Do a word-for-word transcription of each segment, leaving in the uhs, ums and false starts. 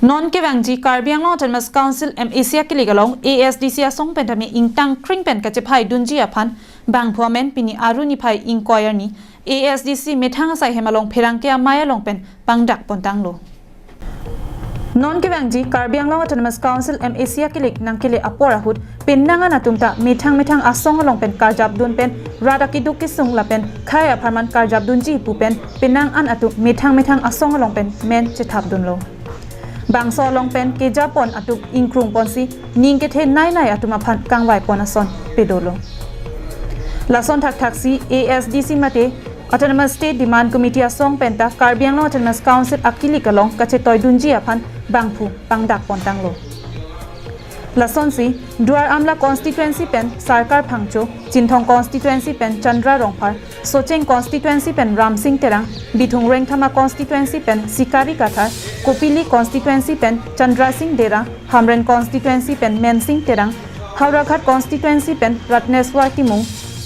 Non kevangji Karbi Anglong Autonomous Council M A C akilik along A S D C asong pen tame ingtang kring pen kachephai dunji aphan bangphu amen pini Aru niphai ingkoi arni A S D C methang asai hem along pherangke amei along pen pangdak pontanglo. Non kevangji Karbi Anglong Autonomous Council M A C akilik nangkele apor ahut penang an atum ta methang methang asong along pen karjap dun pen rat akeduk kesung lapen khei apharman karjap dunji pu pen penang an atum methang methang asong along pen men chethap dunlo. Bangso along pen kejapon atum ingkrung ponsi ning kethe nai nai atum aphan kangvai pon ason pedolo. Lason thakthak si A S D C mate Autonomous State Demand Committee asong penta Karbi Anglong Autonomous Council akilik along kachetoi dunji aphan bangphu pangdak pontanglo. Lasonsi Duar Amla constituency pen Sarkar Phangcho, Chinthong constituency pen Chandra Rongphar, Socheng constituency pen Ramsing Terang, Bithung Rengthama constituency pen Sikari Kathar, Kopili constituency pen Chandra Singh Dera, Hamren constituency pen Mensing Terang, Howraghat constituency pen Ratneswar Timung,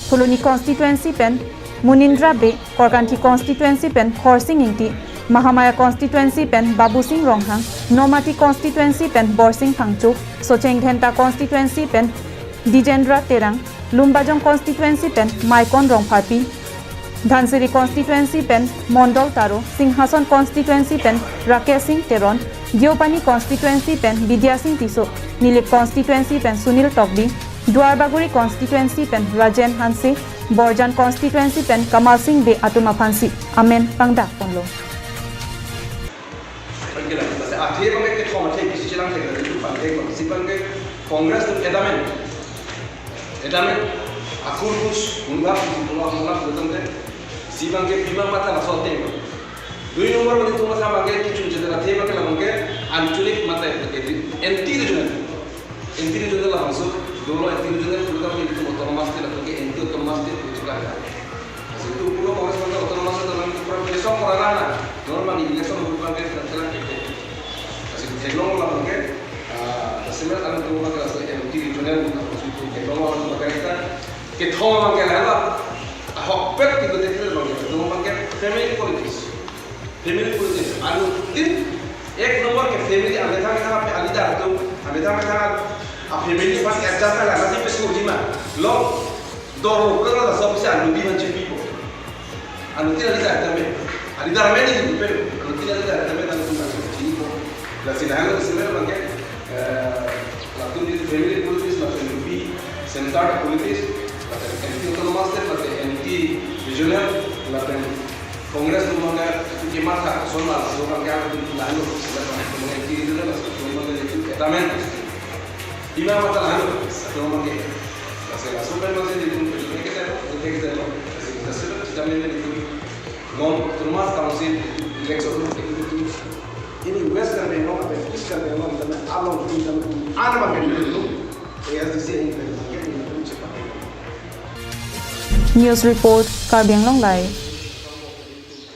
Phuloni constituency pen Munindra Bey, Korkanthi constituency pen Khorsing Ingti, Mahamaya constituency pen Babu Singh Ronghang, Nomati constituency pen Borsing Phangcho, Socheng Dhenta constituency pen Dijendra Terang, Lumbajong constituency pen Maikon Rongpharpi, Dhansiri constituency pen Mondol Taro, Singhason constituency pen Rakesh Singh Teron, Deopani constituency pen Bidya Singh Tisso, Nilip constituency pen Sunil Tokbi, Duarbagori constituency pen Rajen Hanse, Borjan constituency pen Kamal Singh Bey atum aphansi amen pangdak ponlo. Athe abangke kethom athe bisi chelang thek, itu pangke si abangke Congress tu adamant, adamant akur kus unggap si pula unggap betul te si abangke bima mata laso te. Dui number mani tu masa abangke kichun chedera the abangke labangke anchalik mata anti regional. Anti regional labangso, dolo anti regional program ini tu autonomous state atau ke anti autonomous state itu kan. Lasi itu pulo Congress mata autonomous state dalam itu program besok orang na, normal election bukan ke dalam itu. Lasi itu teknologi labangke, ah, lasi mereka akan tu maka lasi anti regional, lasi itu teknologi labangke kita, kita orang ke lama, ahok pet itu teknologi labangke, itu labangke family politics. Family politics. Anuttin ek number ke family amethang amethang ape alida atum amethang amethang a family aphan adjust na lana si pesu jima. Lo dor lo kena la sob si anubi man chipi po. Anuttin alida atum me. Alida rame ni pe. Anuttin alida atum me anutin man chipi po. Lasi na lo sila abangke, eh, latum di family politics, latum di centre politics, latum anti autonomous state, latum anti regional, latum Congress lo mane itu kemat ha, son mal, so kan kaya itu lalu, sila kan itu anti regional, so mane itu adamant. Bima mata lalu, so mane, sila so kan mane itu kita kita kita kita sila kita mane itu non autonomous council election itu ini West Karbi Anglong, East Karbi Anglong, along itu, ana mane itu A S D C ini itu cepat. News report, Karbi Anglong Live.